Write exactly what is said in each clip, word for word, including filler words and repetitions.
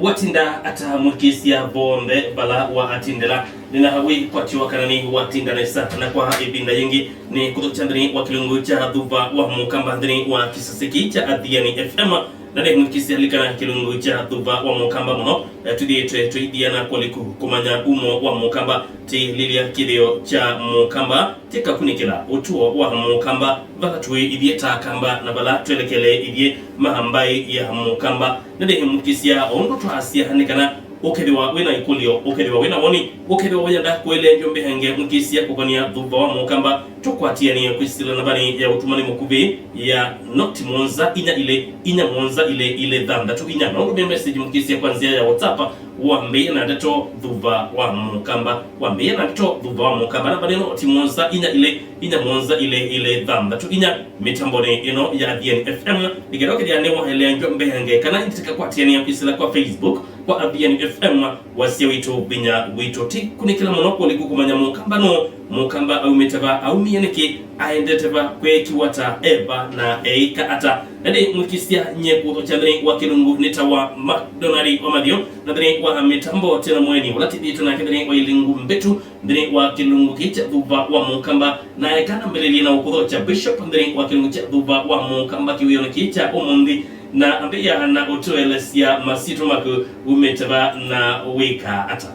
Watinda ata mũthikĩĩsya vonthe vala waatindĩla? Nĩna wĩkwatyo kana nĩwatinda nesa, na kwa ĩvinda yĩngĩ nĩ kũthokya nthĩnĩ wa kĩlungu kya Thuva wa Mũkamba nthĩnĩ wa kĩsese kĩĩ kya Athiani F M. Na nĩ mũthikĩĩsya lilikana kĩlungu kya Thuva wa Mũkamba mũno, eh, tũthiĩtwe tũithiana kũliku kũmanya umo wa Mũkamba, tĩlilya kĩthĩo kya Mũkamba, tĩkakunĩkĩla ũtũo wa Mũkamba, vala tũĩ ithyĩ ta Akamba na vala twelekele ithyĩ ma mbaĩ ya Mũkamba. Nĩndĩ mũthikĩĩsya, o ũndũ twaasya nĩ kana ũkethĩwa wĩ na ĩkũlyo, ũkethĩwa wĩ na woni, ũkethĩwa wĩyenda kũeleew'a mbeange mũthikĩĩsya kũkonia Thuva wa Mũkamba, tũkwatĩanĩe kwĩsĩla nambani ya ũtũmani mũkuvĩ ya noti mũonza inya ilĩ inya mũonza ilĩ ilĩ thanthatũ inya. No ũndũmĩe message mũthikĩĩsya kwa nzĩa ya WhatsApp, wambĩĩe na ndeto Thuva wa Mũkamba, wambĩĩe na ndeto Thuva wa Mũkamba. Namba nĩ noti mũonza inya ilĩ inya mũonza ilĩ ilĩ thanthatũ inya. Mĩtambonĩ ĩno ya Athiani F M, nĩ kenda ũkethĩa nĩwaeleew'a mbeange kana ĩndĩ tũkakwatĩanĩa kwĩsĩla kwa Facebook kwa Athiani F M, wasya witũ, vinya witũ. Tĩkunĩkĩla mũno kũliku kũmanya Mũkamba nũũ, Mũkamba aumĩte va, aumie nĩkĩ, aendete va, kweekiwa ata, e va, na eĩka ata. Na nĩ mũthikĩĩsya, nyie kũthokya nthĩnĩ wa kĩlungu nĩtawa McDonald Wamathio, na nthĩnĩ wa mĩtambo twĩ na mũeni ũla tũthiĩtwe nake nthĩnĩ wa ilungu mbĩtu, nthĩnĩ wa kĩlungu kĩĩ kya Thuva wa Mũkamba, na eka nambĩlĩlye na ũkũthokya Bishop nthĩnĩ wa kĩlungu kya Thuva wa Mũkamba kĩwĩonĩ kĩĩ kya ũmũnthĩ, na ambĩĩa na ũtũelesya masyĩtwa maku, umĩte va na wĩkaa ata.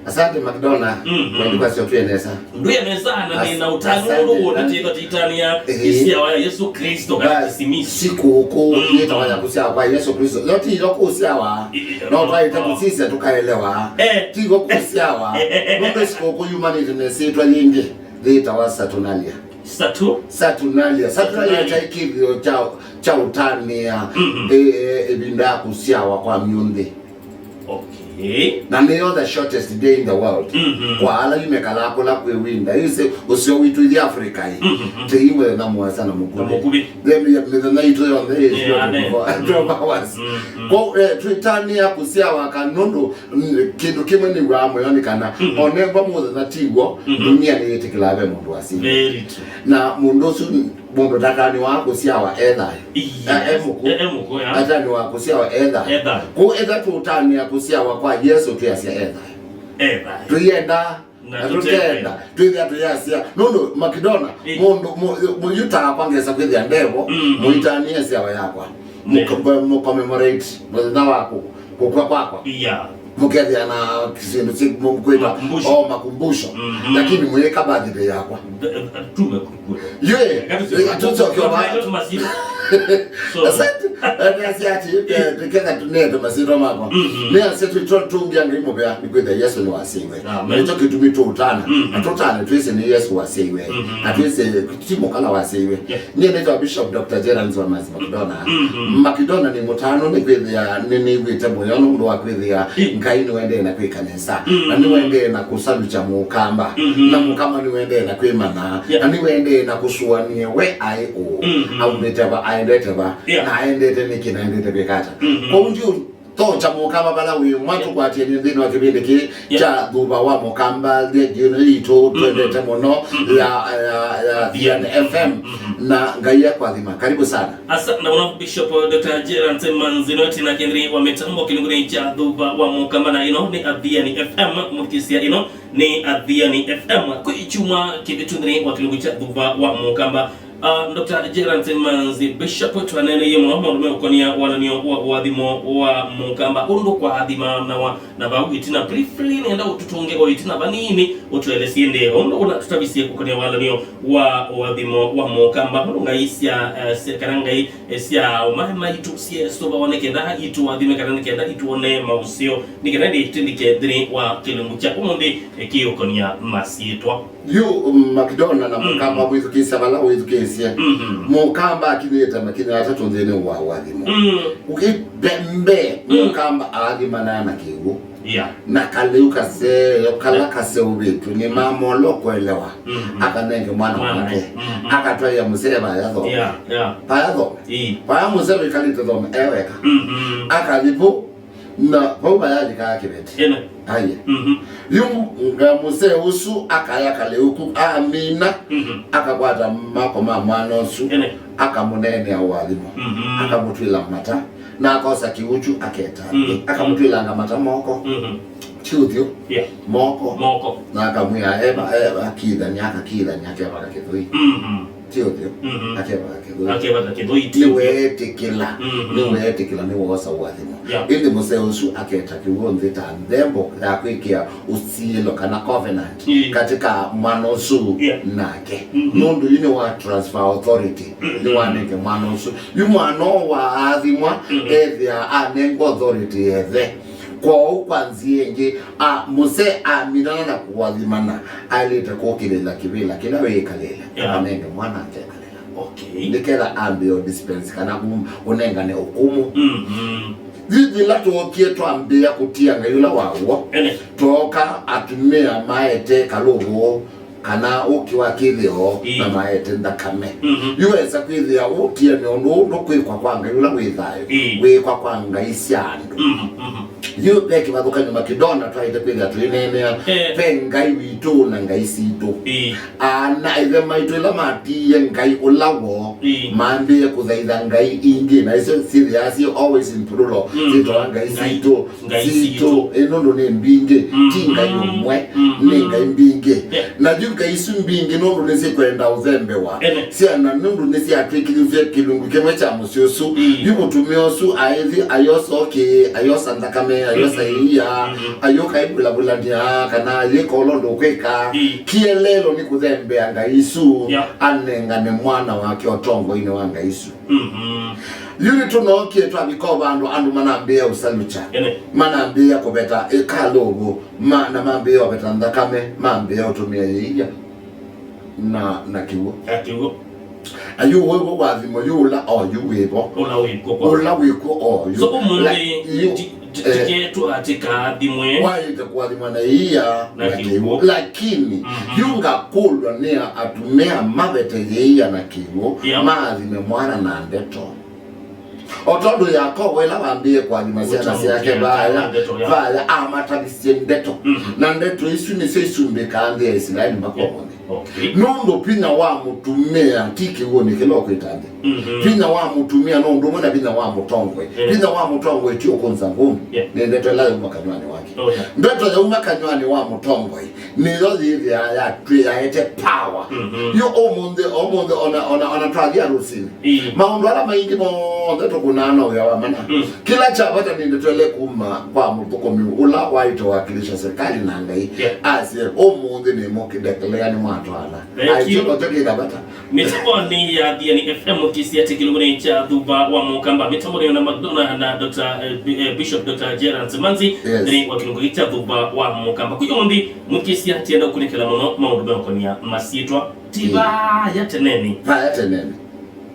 Asante, McDonald. Mhm. Maandĩko acio twĩ nesa. Ndwĩ nesa, na nĩ na ũtanu ũndũ wona tĩtha tĩtanĩa ĩsyawa ya Yesu Kristo kana Christmas. Sikũkũ yĩtawa ya kũsyawa kwa Yesu Kristo. Yo ti yo kũsyawa. No twaĩte kũsisya tũkaelewa. Eh. Ti yo kũsyawa. Nũndũ sikũkũ yumanĩte na ĩsyĩtwa yĩngĩ yĩtawa Saturnalia. Satu? Saturnalia. Saturnalia kyaĩ kĩthĩo kya, kya ũtanĩa, mhm, ĩ-, ĩ-, ĩvinda ya kũsyawa kwa myũnthĩ. Okay. Na nĩyo the shortest day in the world. Mhm. Kwa ala yu mekalaa kũla kwĩ winter. Yu sĩ ũseo witũ ithyĩ Africa ĩ. Mhm, mhm. Tĩi mũthenya mũasa na mũkuvĩ. Na mũkuvĩ. Then ya mĩthenya itũ yonthe ĩ, yeah, twelve hours. Mhm, mhm. Kwa, eh, twĩtanĩa kũsyawa ka nũndũ, mm, kĩndũ kĩmwe nĩw'aa mũyo nĩ kana, mhm, onengwa mũthenya tiw'o, mhm, dunia nĩyĩtĩkĩlaa ve mũndũ wasyĩtwe. Very true. Na mũndũ ũsu mũndũ ndatanĩwaa kũsyawa e thayũ. Yes. E, e mũkũ. E, e mũkũ, yeah. Atanĩwaa kũsyawa e thayũ. E thayũ. Kũu etha tũtanĩa kũsyawa kwa Yesu twĩasya e thayũ. E thayũ. Tũienda, na tũtenda. Twĩthĩa tũyasya. Nũndũ Makidona, eh, mũndũ, mũ-, mũ-, yu ta akwa ngesa kwĩthĩa ndevo, mm, mũitanĩe syawa yakwa. Mũk-, mũk-, mũcommemorate mũthenya wa kũ-, kũkw'a kwakwa. Yeah. Mũkethĩa na kĩsĩndũ kĩ-, mũ-, kwĩtwa makumbusho. Oh, makumbusho. Mhm. Lakini mũyĩka birthday yakwa. Th-, th-, tume kukwe. Yue, eh, tũcoke wa. So. Asante. Nĩasya atĩ, eh, nĩketha tũnete masyĩtwa makwa. Mhm. Nĩasya twĩtwa tũngĩa Ngai mũvea, nĩkwĩthĩa Yesu nĩwasyaiwe. Amen. Nĩkyo kĩtumi tũũtana. Mhm. Na tũtane twĩsĩ nĩ Yesu wasyaiwe. Mhm. Na twĩsĩ ti mũkala wasyaiwe. Yeah. Nyie nĩtwa Bishop Doctor Gerald Nzwamasi Makidona. Mhm. Makidona nĩ mũtanu nĩ kwĩthĩa nĩ nĩw'ĩte mũyo nũndũ wa kwĩthĩa, mm, Ngai nĩwendee na kwĩka nesa. Mhm. Na nĩwendee na kũsalukya Mũkamba. Mhm. Na Mũkamba nĩwendee na kwĩmanya. Yeah. Na nĩwendee na kũsũanĩa we aĩ ũũ. Mhm. Aumĩte va, aendete va, yeah, na aendete nĩkĩ, na aendete kwĩka ata. Mhm. Kwoou ndiũ Thokya Mũkamba vala wĩ mwa, yeah, tũkwatĩanĩe nthĩnĩ wa kĩvĩndĩ kĩĩ, yeah, kya Thuva wa Mũkamba, redio ĩno yitũ, mm-hmm, twendete mũno, mm-hmm, ya, ya, ya Thiani F M. Mm-hmm. Na Ngai akwathima. Karibu sana. Asante mũno Bishop Doctor Gerald Manzi, no tina kendri wa mitambo kĩlungunĩ kya Thuva wa Mũkamba, na ĩno nĩ Athiani F M, mũthikĩĩsya, ĩno nĩ Athiani F M. Kwĩ kyumwa kĩvĩtu nthĩnĩ wa kĩlungu kya Thuva wa Mũkamba. Ah, Doctor Gerald Manzi, Bishop, twaneeneie mũno maũndũ meũkonia walany'o wa ũathimo wa Mũkamba, ũndũ kwaathimanawa na vau ĩtina. Briefly, nĩenda ũtũtũnge o ĩtina vanini, ũtũelesye ndee ũndũ ũna tũtavisye kũkonia walany'o wa ũathimo wa Mũkamba, ũndũ ngai sya, eh, sya, kana ngai, eh, sya ũmae maitũ syesũvawa nĩ kenda itũathime, kana nĩ kenda itwone maũseo, nĩ kenda ndĩtĩlike nthĩnĩ wa kĩlungu kya ũmũnthĩ, eh, kĩũkonia masyĩtwa. Yu, mm, Makidona na, mm, Mũkamba mwĩthukĩĩsya vala wĩthukĩĩsye. Mm-hmm. Mũkamba akinyĩte makinya atatũ nthĩnĩ wa ũathimo. Mm. Ũkĩ-, mbe-, mbe, mm, Mũkamba aathimana na kĩw'ũ. Yeah. Na kalĩu kaseo, kala, yeah, kaseũvĩtw'e nĩ mama ũla ũkũelewa. Mm-hmm. Akanenge mwana, mwana wake. Mm-hmm. Akatwaĩa mũsee vaya thome. Yeah, yeah. Vaya thome. Ii. Vaya mũsee wĩkalĩte thome, e weka. Mm-hmm. Akathi vau, na vau vayalĩkaa kĩveti. Ĩna. Aye. Mhm. Yu nga mũsee ũsu akaya kalĩu ku amina, mhm, akakwata mako ma mwana ũsu, ĩna, akamũneenea ũathimo, mhm, akamũtw'ĩla mata, Na akosa kĩw'ũ kyu aketa nthĩ, mm, akamũtw'ĩlanga mata moko, mhm, ti ũthyũ, yeah, moko. Moko. Na akamwĩa, eva, eva, akithania, akakithania, akevaka kĩthũi. Mhm. Ti ũthyũ, mhm, akevaka kĩthũi. Akevaka kĩthũi, ti ũthyũ. Nĩweetĩkĩla, mhm, nĩweetĩkĩla, nĩwoosa ũathimo. Yeah. Ĩndĩ mũseo ũsu aketa kĩw'ũ nthĩ ta nthembo ya kwĩkĩa ũsiĩlo kana covenant, mm, katĩ ka mwana ũsu, yeah, nake. Mhm. Nũndũ yu nĩwa transfer authority, mhm, nĩwanenge mwana ũsu. Yu mwana ũũ waathimwa, mm, ethĩa anengwa authority ethe. Kwoou kwa nzĩa ĩngĩ, a, mũse aminana na kũathimana, aĩlĩte kũkĩlĩla kĩvĩla kĩla wĩĩkalĩle, yeah, anenge mwana akekalĩla. Okay. Nĩ ketha ambĩe dispense kana kum-, ũnengane ũkũmũ. Mhm. Yu yĩla twookie twambĩĩa kũtia Ngai ũla wa w'o, ene, twooka atumĩa maete kalũvũ kana ũkĩ wa kĩthĩo, ĩĩ, na maete nthakame. Mhm. Yu wesa kwĩthĩa ũtianĩo ũndũ ũũ ndũkwĩkwa kwa Ngai ũla wĩ thayũ, ĩĩ, wĩkwa kwa ngai sya andũ. Mhm, mhm. Yu ve kĩvathũkany'o Makidona twaĩte kwĩthĩa tũineenea, eh, ve Ngai witũ na ngai sitũ. Ĩĩ. Ana ĩthe maitũ ĩla matiie Ngai ũla woo, ĩĩ, mambĩĩe kũthaitha ngai ingĩ, na icio syĩthĩaa syĩ always in plural, mm, syĩtawa ngai, ngai sitũ. Ngai sitũ. Sitũ, ĩ, nũndũ nĩ mbingĩ, mm, ti Ngai, mm, ũmwe, mm, nĩ ngai mbingĩ. Yeah. Na yu ngai isu mbingĩ nũndũ nĩsyĩkwenda ũthembewa. Ene. Syana nũndũ nĩsyatw'ĩkĩthĩtw'e kĩlungu kĩmwe kya mũsyĩ ũsu. Mm. Yu mũtumĩa ũsu aĩthi ayosa ũkĩ, ayosa nthakame, ayosa, mm-hmm, ĩia, mm-hmm, ayũka ĩvũlavũlany'a, kana ayĩka ũla ũndũ ũkwĩka. Mm. Kĩeleelo nĩ kũthembea ngai isu, yeah, anengane mwana wake ũtongoinĩ wa ngai isu. Mhm. Yu nĩtũnookie twavika o vandũ andũ manambĩĩa ũsalukya. Ene. Manambĩĩa kũveta ĩkalũvũ, ma, na mambĩĩa ũveta nthakame, mambĩĩa ũtũmĩa ĩia na, na kĩw'ũ. Na kĩw'ũ. Na yu wĩvo wathimo yu ũla o yu wĩvo. Ũla wĩkw'o kwa. Ũla wĩkw'o o yu. So, ũmũnthĩ, la, yu, ti-, ti-, eh, tike tũatĩka athimwe. Waĩte kũathimwa na ĩia na, na kĩw'ũ, kĩw'ũ. Lakini, mhm, yu ngakũlw'a nĩ a-, atumĩa mavete ĩia na kĩw'ũ, yeah, maathime mwana na ndeto. O tondũ Yakovo ĩla wambĩĩe kũathima syana syake vaya, vaya, amatavisye ndeto. Mhm. Na ndeto isu nĩsyo isumbĩkaa nthĩ ya Isilaeli mpaka ũmũnthĩ. Okay. Nũndũ vinya wa mũtumĩa ti kĩw'ũnĩ kĩla ũkwĩta nthĩ. Mhm. Vinya wa mũtumĩa no ũndũ ũmwe na vinya wa mũtongoi. Yeah. Vinya wa mũtongoi ti ũkũnza ngũmĩ. Yeah. Nĩ ndeto ĩla yauma kanyw'anĩ wake. Oh, yeah. Ndeto yauma kanyw'anĩ wa mũtongoi nĩyo yĩthĩaa yatwĩ-, yaete power. Mhm. Yu ũmũnthĩ, ũmũnthĩ ona, ona, ona twathi harusini. Ĩĩ. Maũndũ ala maingĩ monthe tũkũnaa na wĩa wa mana. Mm. Kĩla kya vata nĩ ndeto ĩla ĩkuma kwa mũthũkũmi ũla waĩte wakilisha serikali na Ngai. Yeah. Asye, ũmũnthĩ nĩ mũkĩdekelea nĩ mwatwaana. Thank you. Aityo notyo kĩna vata. Mĩtambonĩ ya Thiani F M kĩsĩa kĩlungunĩ kya Thuva wa Mũkamba. Mĩtambonĩ na McDonald na Doctor, eh, Bi-, eh, Bishop Doctor Gerald Simanzi, yes, nĩ wa kĩlungu kya Thuva wa Mũkamba. Kwa ũmũnthĩ, mũkĩsĩa tienda kũnĩkĩla mũno maũndũ meũkonia masyĩtwa. Ti, mm, vaya teneni. Vaya teneni.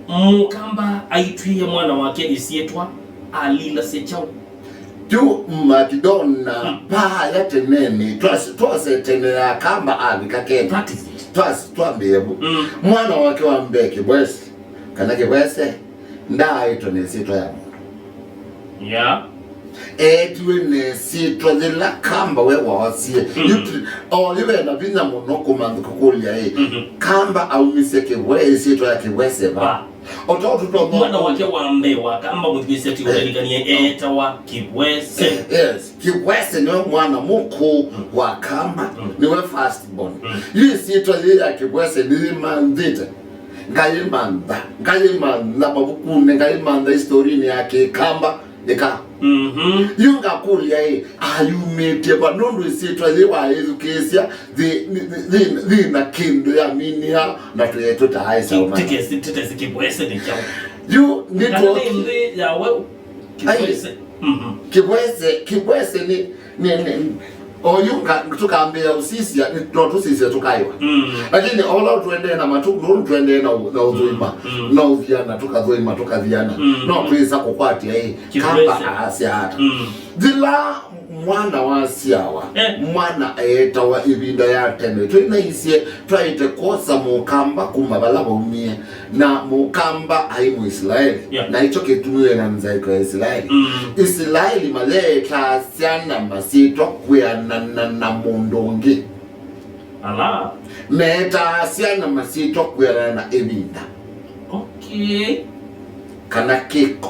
Mũkamba aitwĩe mwana wake ĩsyĩtwa alilasya kyaũ? Yu Makidona, mm, vaya teneni, twasi-, twose tene ya Kamba avika Kenya. That is it. Twasi-, twambĩe vu. Mm. Mwana wake wa mbee Kĩvwesi, kana Kĩvwese, ndaaĩtwe na ĩsyĩtwa ya mũndũ. Yeah. Eetiwe na ĩsyĩtwa yĩla Kamba we waosie. Mm. Yu tu-, o yu ve na vinya mũno kũmantha kũkũlya ĩ, mhm, Kamba aumisye Kĩvwe-, ĩsyĩtwa ya Kĩvwese va? Va. O ta ũtũ twa mwana wake wa mbee wa Kamba mũthikĩsya ti, eh, ũlilikanie, eh, eetawa Kĩvwese. Eh, yes. Kĩvwese nĩwe mwana mũkũũ, mm, wa Kamba, mm, nĩwe first born. Mm. Yu ĩsyĩtwa yĩĩ ya Kĩvwese nĩyĩmanthĩte. Ngayĩmantha, ngayĩmantha mavukunĩ, ngayĩmantha historinĩ ya Kĩkamba, ĩka. Mhm. Yu ngakũlya ĩ, ayumĩtye va? Nũndũ ĩsyĩtwa yĩĩ waĩthukĩĩsya, yĩ, yĩ, yĩ, yĩ na kĩndũ yaminia na tũyetũ ta aĩ sauma. Tĩtesi, tĩtesi Kĩvwese nĩ kyaũ? Yu nĩ kana nĩ nthĩ ya we. Ai. Kĩvwese. Mhm. Kĩvwese, Kĩvwese nĩ, nĩ, nĩ, oyu nga-, tũkambĩĩa ũsisya, nĩ, no tũsisye tũkaĩwa. Mm. Lakini ola tũendee na matu-, nũndũ tũendee na ũ-, na ũthũima, mm, na ũthiana, tũkathũima, tũkathiana. Mm. No twĩsa kũkwatĩa ĩ, Kamba aasya ata? Mm. Yĩla mwana wasyawa, eh, mwana eetawa ĩvinda ya tene. Twĩnaisye, twaĩte kwosa Mũkamba kuma vala vaumie, na Mũkamba aĩ Mũisilaeli. Yeah. Na ĩkyo kĩtumiwe na nzaĩko ya Isilaeli. Mm. Isilaeli mayeetaa syana masyĩtwa kwĩanana na mũndũ ũngĩ. Ala. Meetaa syana masyĩtwa kwĩanana na ĩvinda. Okay. Kana kĩko.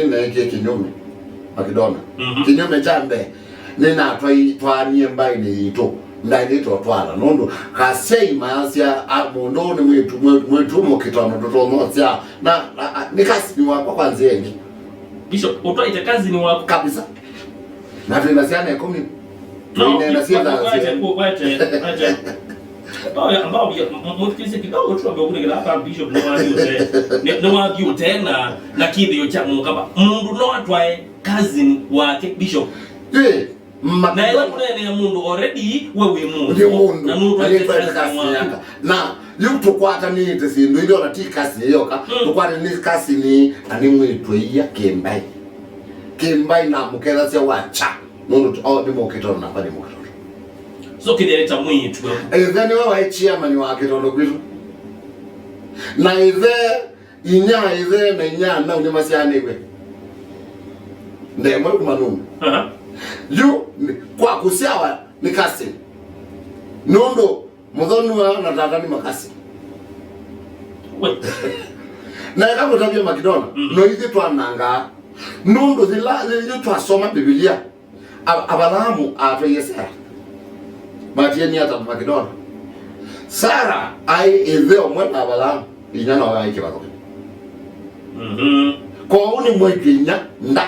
nĩneekie kĩnyume Makedona. Mhm. Kĩnyume kya mbee, nĩnatwaanie mbaĩnĩ yitũ Ndaĩlĩte ũtwala, nũndũ asyai mayasya, "A, mũndũ ũũ nĩ mwĩĩtu, mwĩ-, mwĩĩtu mũkitano ndũtonya ũsyaa." Na, na, a, nĩ cousin wakwa kwa nzĩa ĩngĩ. Bishop, ũtwaĩte cousin waku? Kabisa. Na twĩ na syana ĩkũmi. No, twĩ na syana wete, wete, wete. Ambao, ambao, ya, m-, m-, mũthikĩrĩsye kidogo tu, ambao kũnengera hapa Bishop nĩ wathiĩ ũte. Nĩ, nĩ wathiĩ ũte na, na kĩthĩo kya mũkamba. Mũndũ no atwae cousin wake, Bishop. Ĩ, na ĩla Makidono. Kũneenea mũndũ already we wĩ mũndũ. Nĩ mũndũ. Na nũtwaĩte cousin waku. Na yu tũkwatanĩte syĩndũ ilĩ, ona ti cousin yoka. Mm. Tũkwatanĩte cousin na nĩ mwĩĩtu ĩia kĩmbaĩ. Kĩmbaĩ na mũkethasya wa cha. Nũndũ tu, oh, nĩ mũkitano nakwa nĩ mũkitano. So kĩthĩe ta mwĩĩtu. Ĩthe nĩwe waĩ chairman wa kĩtondo kwitũ. Na ĩthe, inya, ĩthe na inya nau nĩmasyaanĩw'e. Ndemwe kuma nũndũ. Aha. Yu, nĩ, kwa kũsyawa nĩ cousin. Nũndũ mũthonua na tata nĩ makasi. We. Na eka kũtavya Makidono, mm, no ithyĩ twanangaa. Nũndũ yĩla, yĩla twasoma Mbivilia, A-, Avalaamu atwaie Sara. Matienie ata Makidono? Sara aĩ ĩthe ũmwe na Avalaamu, inya no aĩ kĩvathũkany'o. Mhm. Kwoou nĩ mwĩĩtu inya nda.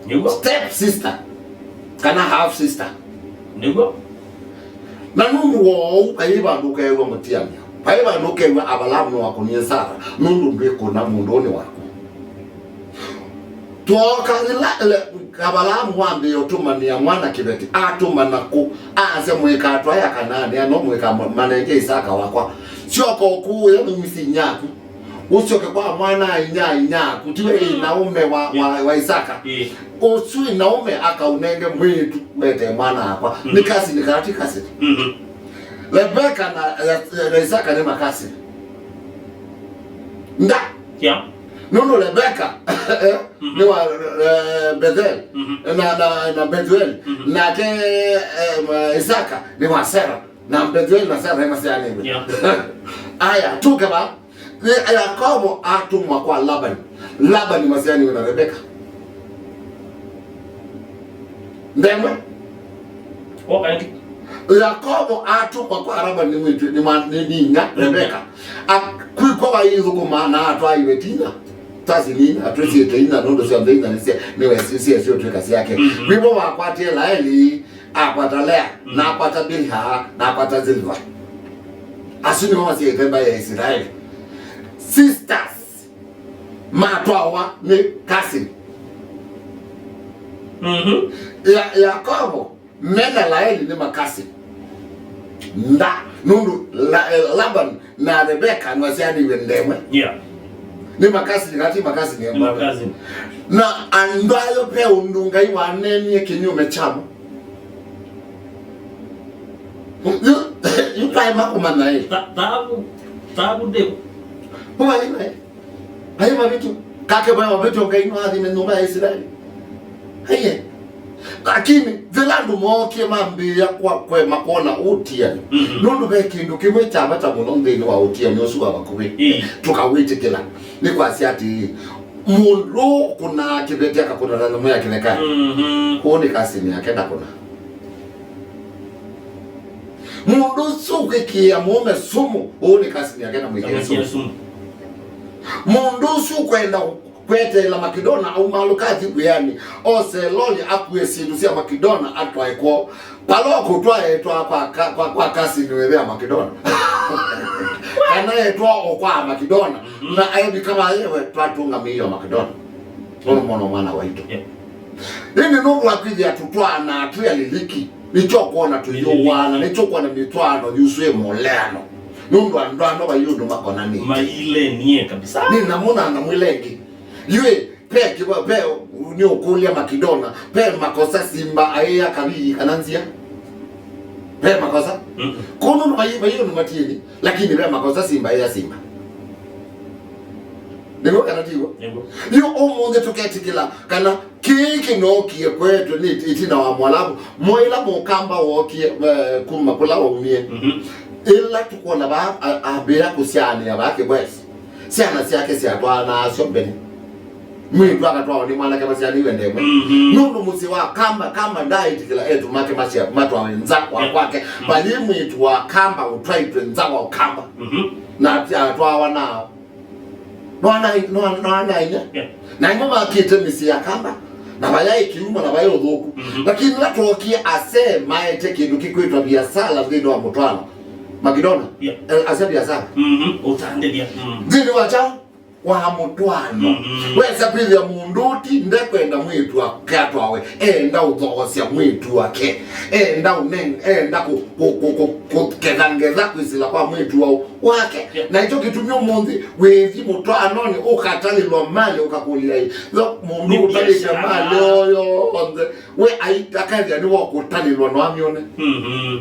Nĩw'o. Step sister, kana half sister. Nĩw'o. Na nũndũ wa ũu, vai vandũ ũkeew'a mũtianĩo. Vai vandũ ũkeew'a Avalaamu nĩwakũnie Sara, nũndũ ndwĩkũna mũndũ ũũ nĩ waku. Twooka yĩla, le-, Avalaamu wambĩĩa ũtũmanĩa mwana kĩveti, atũmana kũ? Asya, "Mũikatwae Akanaanĩ, no mũikamanenge Isaka wakwa. Syoka ũkũũya nĩumisi inyaku. Ũsyoke kwa mwana-a-inyia-a inyaku, tiwe ĩ naũme wa, wa, wa Isaka. Ĩ. Ũsu ĩ naũme akaũnenge mwĩĩtu wete mwana wakwa." Mhm. Nĩ cousin kana ti cousin? Mhm. Rebeka na, na, na Isaka nĩ makasi. Nda. Yeah. Nũndũ Rebeka, eh, mhm, nĩ wa, eh, Bethel, mhm, na, na, na Bethuel, mhm, nake, eh, ma-, Isaka nĩ wa Sera, na Bethuel na Sera nĩmasyaanĩw'e. Yeah. Aya, tũke va, nĩ Yakobo atũmwa kwa Labani. Labani masyaanĩw'e na Rebeka. Ndemwe. Oka ĩngĩ. Yakobo atũmwa kwa Labani nĩ mwĩĩtu, nĩ mwa-, nĩ, nĩ inya, mm, Rebeka. A-, kwĩkwa waithũkũma na atwaĩwe Tina. Tasi nĩ inya, atwĩsĩte inya, nũndũ syonthe inya nĩsye-, nĩwe si-, siesĩ ũtwĩka syake. Mhm. Kwĩvo wakwatie Laeli, akwata Lea, mhm, na akwata Biliha, na akwata Ziliva. Asu nĩmo masyaĩte mbaĩ ya Isilaeli. Sisters. Matwawa nĩ cousin. Mhm. Ya-, Yakobo, me na Laeli nĩ makasi. Nda, nũndũ La-, eh, Laban na Rebeka nĩmasyaanĩw'e ndemwe. Yeah. Nĩ makasi, kana ti makasi nĩ makasi. Na andũ ayo ve ũndũ Ngai waneenie kĩnyume kyamo. Yu, yu twaema kũmanya ĩ. Tha-, thavu, thavu ndĩu. Ũvaima ĩ. Ai mavĩtyo, kake maya mavĩtyo Ngai nũathime nyũmba ya Isilaeli. Aiye. Lakini, yĩla andũ mookie mambĩĩa kwa, kwema kwona ũtiani. Mhm. Nũndũ ve kĩndũ kĩmwe kya vata mũno nthĩnĩ wa ũtiani ũsu wa vakuvĩ. Ĩĩ. Tũkawĩtĩkĩla. Nĩ kwasya atĩĩ, mũndũ ũkũnaa kĩveti akakũna na nyamũ ya kĩthekanĩ. Mhm. Ũũ nĩ kasini yake ndakũna. Mũndũ ũsu ũkwĩkĩĩa mũũme sumu, ũũ nĩ kasini yake na mwĩkĩe sumu. Mũndũ ũsu ũkwenda kweteela Makidona aumaalũka athi wĩanĩ, ose loli akue syĩndũ sya Makidona atwae kwoo. Pala ũkũtwae etwaa kwa ka-, kwa, kwa kasini wĩthĩa Makidona. Kana etwaa o kwa Makidona. Mhm. Na aevika vayewe twatũngamĩĩo Makidona. Ũno mwana mwana waitũ. Yeah. Ĩndĩ nũndũ wa kwĩthĩa tũtwaanaa twĩ aliliki, nĩkyo ũkwona tũyũwana, nĩkyo ũkwona mĩtwaano yusũ ĩ mũleano. Nũndũ andũ ano vai ũndũ makonanĩte. Mailenie kabisa. Nĩ na mũna na mwĩlengi. Yũĩ, pe kĩva, pe nĩ ũkũlya Makidona, pe makosa Simba aĩa kavii kana nzia. Pe makosa. Mm-mm. Kũndũ vai, vai ũndũ matieni, lakini pe makosa Simba aĩa Simba. Nĩguo kana tiguo? Nĩguo. Yu ũmũnthĩ tũketĩkĩla kana kĩĩ kĩnookie kwetwe nĩ ĩtina wa Mwalavu. Mwaĩla mũkamba wookie, eh, kuma kũla waumie. Mhm. Ĩla tũkwona vaa, a-, ambĩĩa kũsyaanĩa vaa kĩwesi. Syana syake syatwaanaa syo mbene. Mwĩĩtu akatwawa nĩ mwanake masyaanĩw'e ndemwe. Mhm. Nũndũ mũsyĩ wa Kamba, Kamba ndaaĩtĩkĩla eĩtu make masya-, matwawe nza wa Yeah. kwake. Mhm. Vai mwĩĩtu wa Kamba ũtwaĩtwe nza wa Ũkamba. Mhm. Na atwawa na nwana-, nwana-, nwanainya. Yeah. Na imo makĩte mĩsyĩ ya Kamba. Na vayaĩ kĩumo na vayaĩ ũthũku. Mhm. Lakini ĩla twookie asee maete kĩndũ kĩkwĩtwa viasala nthĩnĩ wa mũtwaano. Makidona? Yeah. Eh, asya viasala. Mhm. Ũtandĩthya. Mm. Nthĩnĩ wa kyaũ? Wa mũtwaano. Mm-hmm. Wesa kwĩthĩa mũndũ ũti ndekwenda mwĩĩtu wake atwawe, enda ũthoosya mwĩĩtu wake, enda ũnen-, enda kũ-, kũ-, kũ-, kũ-, kũketha ngetha kwĩsĩla kwa mwĩĩtu wao wake. Yeah. Na ĩkyo kĩtumi ũmũnthĩ wĩthi mũtwaanonĩ ũkatalĩlwa malĩ ũkakũlya ĩ, yo mũndũ Nĩ ũtalĩte biashara. Malĩ oyo onthe, we ai-, akethĩa nĩwokũtalĩlwa no amyone. Mm-hmm.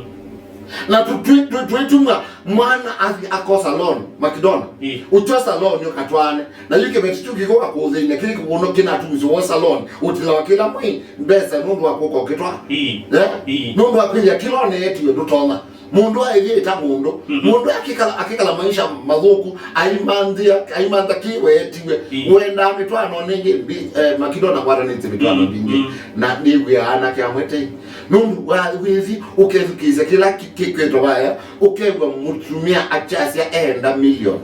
Na tu-, tu-, tu-, twĩtumwa mwana athi akosa loan, Makidona. Ĩ. Ũtyosa loan ũkatwaane. Na yu kĩveti kyu kĩkũka kũthĩny'a kĩlĩ kĩvũno kĩnatumisye wosa loan. Ũtilawa kĩla mwei mbesa nũndũ wa kũka ũkĩtwaa. Ĩ. Eh? Ĩ. Nũndũ wa kwĩthĩa kĩla ũneetiwe ndũtonya. Mũndũ aĩthĩĩta mũndũ. Mhm. Mũndũ akĩkala, akĩkala maisha mathũku, aimanthĩa, aimantha kĩ weetiwe. Ĩ. Wendaa mĩtwaano nĩngĩ, mbi-, eh, Makidona ngwatanĩtye mĩtwaano Mm, mingĩ. Mm. Na nĩw'ĩa anake amwe tei. Nũndũ wa wĩthi ũkethukĩĩsya kĩla kĩ-, kĩkwĩtwa vaya, ũkew'a mũtumĩa akyasya eenda milioni.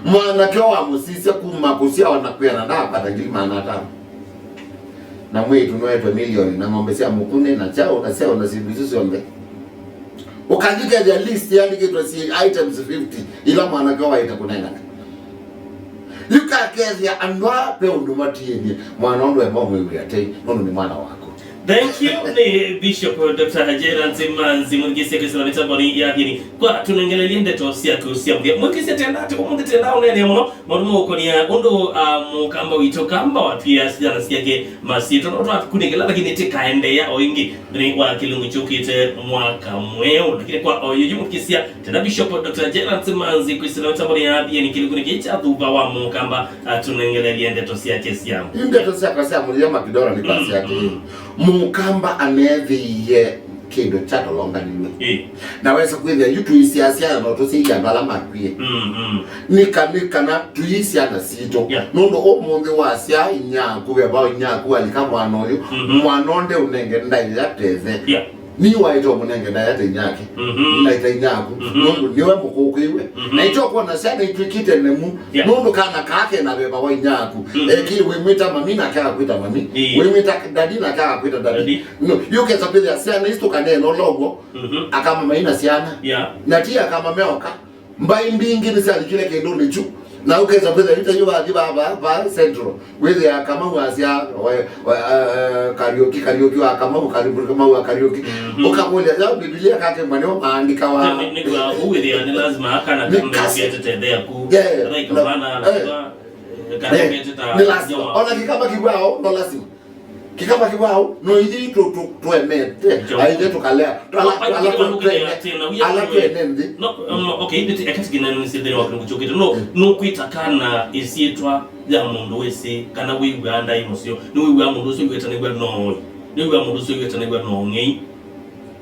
Mwanake wamũsisya kuma kũsyawa na kwĩana ndaakwata ngili maana atano. Na mwĩĩtu nũetwe milioni na ng'ombe sya mũkunĩ na kyaũ na syaũ na syĩndũ isu syonthe. Ũkathi ũkethĩa list yandĩkĩtwe syĩ items fifty ila mwanake waĩte kũnengane. Yu kakethĩa andũ aa ve ũndũ matiĩnie, mwana ũndũ ema ũmwĩw'ĩa tei, nũndũ nĩ mwana waku. Thank you, nĩ Bishop Doctor Gerald Manzi, mũthikĩsya kĩsila mĩtamboni ya Athiani, kwa tũnengelelie ndeto syaku sya mũthya. Mũthikĩsya tenda atĩ ũmũnthĩ tenda ũneenea mũno maũndũ maũkonia ũndũ, ah, mũkamba witũ Kamba watwia syana syake masyĩtwa, no twakunĩkĩla, lakini tĩkaendeea o ĩngĩ nthĩnĩ wa kĩlungu kyũkĩte mwaka mweũ. Lakini kwa o yuyu mũthikĩsya, tena Bishop Doctor Gerald Manzi kwĩsĩla mĩtamboni ya Athiani kĩlungunĩ kĩĩ kya thuva wa mũkamba atũnengelelie ndeto syake sya mũthya. Ndeto syakwa sya mũthya Makidona nĩ kwa Mm, syake. Mm. Mũkamba aneethĩie kĩndũ kyatolonganilwe. Ĩ. Na wesa kwĩthĩa yu tũisyaasya no tũsyaie andũ ala makwie. Mm, mm. Nĩ ka-, nĩ kana tũi syana sitũ. Yeah. Nũndũ ũmũnthĩ wasya inyaku, veva inyaku alika mwana ũyũ, Mhm. mwana ũnde ũnenge ndaĩa tethe. Yeah. Ni waĩte ũmũnenge ndaĩa ta inyake. Mhm. Ndaĩa ta inyaku. Mhm. Nũndũ nĩwe mũkũkĩiwe. Mhm. Na ĩkyo kwona syana itw'ĩkĩte nemu. Yeah. Nũndũ kana kake na veva wa inyaku. Mhm. Eki wĩmwĩta mami nake agakwĩta mami. Ĩĩ. Wĩmwĩta dadi nake agakwĩta dadi. Dadi. No, yũkesa kwĩthĩa syana isu tũkaneena ũla ũw'o. Mhm. Akamama ina syana. Yeah. Na ti akamame oka. Mbaĩ mbingĩ nĩsyalikile kĩndũnĩ kyu, na ũkesa kwĩthĩa yu ta yu vathi va, va, va Central, wĩthĩa Kamau asya, we, we, eh, Kariuki, Kariuki wa Kamau, Kariuki, Kamau wa Kariuki. Mhm. Ũkakũlya, ya Biblia kake mwa nĩo maandĩkawa. Nĩ, nĩ, nĩ kwa ũwĩthĩa nĩ lazima akana Nĩ kambe kasi. Tethea ku. Yeah. Like No. Mana, Eh. Kwa, eh, kana Eh. Meteta Nĩ lazima. Joma. Ona kĩkamba kĩw'ao, no lazima. Kĩkamba kĩwau, no ithyĩ tũ-, tũ-, tũemete. Ndio. Aithe tũkalea. Ala, No, ala, Bible tũ-, ĩno twene, atĩ, na wia ala kũwe. Twene nthĩ. No, um, okay, ĩndĩ ti-, eka tũkĩnanĩsye nthĩnĩ wa kĩlungu kyũkĩte. No, Mm. nũkwĩta kana ĩsyĩtwa ya mũndũ wĩsĩ, kana wĩw'aa ndaĩ mũseo. Nĩwĩw'aa mũndũ ũcio wĩtanĩw'a no ũĩ. Nĩwĩw'aa mũndũ ũcio wĩtanĩw'a no ng'ei.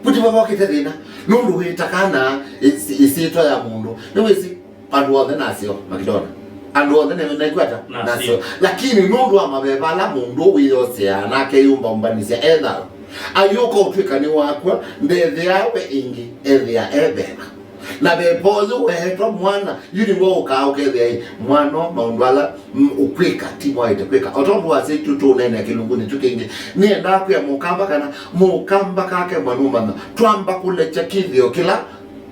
Kuti vavokĩte thĩna. Nũndũ wĩta kana ĩsĩ-, ĩsyĩtwa ya mũndũ. Nĩwĩsĩ Andũ onthe naseo, Makidona. Andũ onthe nĩ-, nĩkwata? Naseo. Naseo. Lakini nũndũ wa maveva ala mũndũ wĩyoseaa na akeyũmbaũmbanĩsya e thayũ, ayũka ũtw'ĩka nĩwakw'a, ndethĩaa we ĩngĩ, ethĩa e veva. Na veva ũyũ weetwa mwana, yu nĩw'o ũkaa ũkethĩa ĩ, mwana o maũndũ ala, mm, ũkwĩka, ti mwaĩte kwĩka. O tondũ wasya tu tũũneenea kĩlungunĩ kyu kĩngĩ, nĩendaa kwĩa mũkamba kana mũkamba kake mwanũmanya, twamba kũlekya kĩthĩo kĩla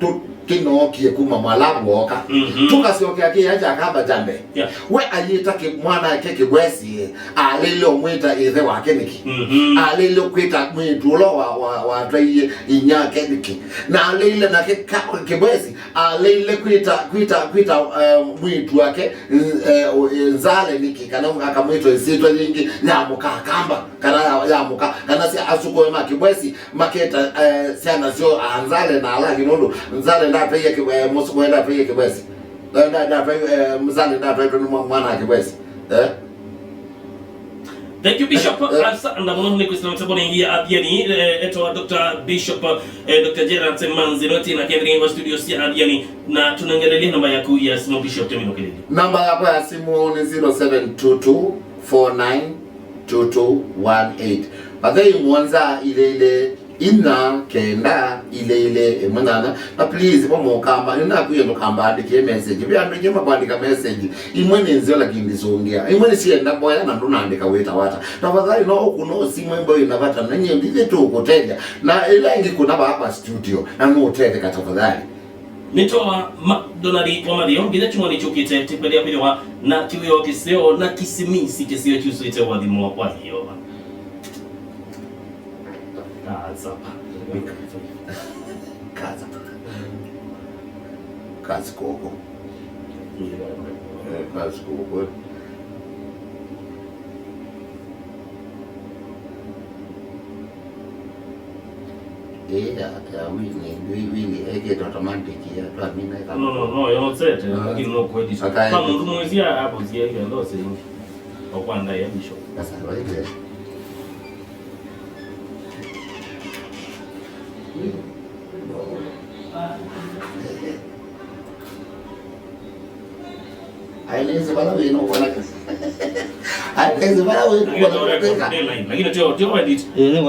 tũ-, kĩnookie kuma Mwalavu wooka. Mhm. Tũkasyokea kĩĩa kya kamba kya mbee. Yeah. We ayĩta kĩ-, mwanake Kĩbwesi, aleile ũmwĩta ĩthe wake nĩkĩ? Mhm. Aleile kwĩta mwĩĩtu ũla wa, wa, watwaie inyake nĩkĩ? Na aleile nake ka-, Kĩbwesi, aleile kwĩta, kwĩta, kwĩta, eh, mwĩĩtu wake, eh, Nzale nĩkĩ? Kana akamwĩta ĩsyĩtwa yĩngĩ ya mũka Kamba, kana ya, ya mũka, kana sya asũkũe ma Kĩbwesi, maketa, eh, syana syoo, ah, Nzale na ala angĩ, nũndũ Nzale ndatwaie kĩ-, eh, mũsũkũe ndatwaie Kĩbwesi. Eh, nda-, ndatwai-, eh, Nzale ndatwaitwe nĩ mwa-, mwana wa Kĩbwesi. Eh? Thank you, Bishop. Asante mũno nĩ kwĩsĩla mĩtambo nĩ ya Athiani, eh, etwa Doctor Bishop, eh, Doctor Gerald Manzi, no tina kethĩre kwa studio sya Athiani, na tũnengelelie namba yaku ya simu, Bishop, tũmĩnũkĩlĩlye. Namba yakwa ya simu nĩ zero seven two two four nine two two one eight. Mathei mũonza ile ile inya kenda ile ile ĩmwe nyanya. Na please, vo mũkamba, nĩnakwĩe ndũkamba andĩkie message. Ve andũ aingĩ makwandĩka message. Imwe nĩ nzeo, lakini ndisũngĩa. Imwe nĩ sienda mboya na ndũnaandĩka wĩta wata. Tafadhali no ũkũna simu ĩmwe ĩna vata, na nyie ndithi tũkũtethya. Na ĩla ĩngĩ kũna vaa kwa studio, na nũũtetheka tafadhali. Nĩtawa McDonald wa Mathio, nginya kyumwa nĩkyũkĩte, tĩkwendea kwĩthĩwa na kĩwĩoo kĩseo na kĩsimisi kĩseo kyusũĩte ũathimo wa kwa Yeova. Kaza. Kaza. Kazi koko. Eh, kazi koko. Ĩĩ, ya, ya Winnie, Wi-, Winnie, ĩkĩte automatic, ya, twamina ĩka- No, no, no, yosete, ah, lakini no kweli. Akae- Kwa mũndũ mwĩsĩ a-, aposie ĩkenda ũsĩngi. Okwanda ya Bishop. Sasa, right there. Aeleze vala wĩna ũkoneka. Aeleze vala wĩna ũkoneka. Lakini tio, tio edit. Ĩĩ, nĩ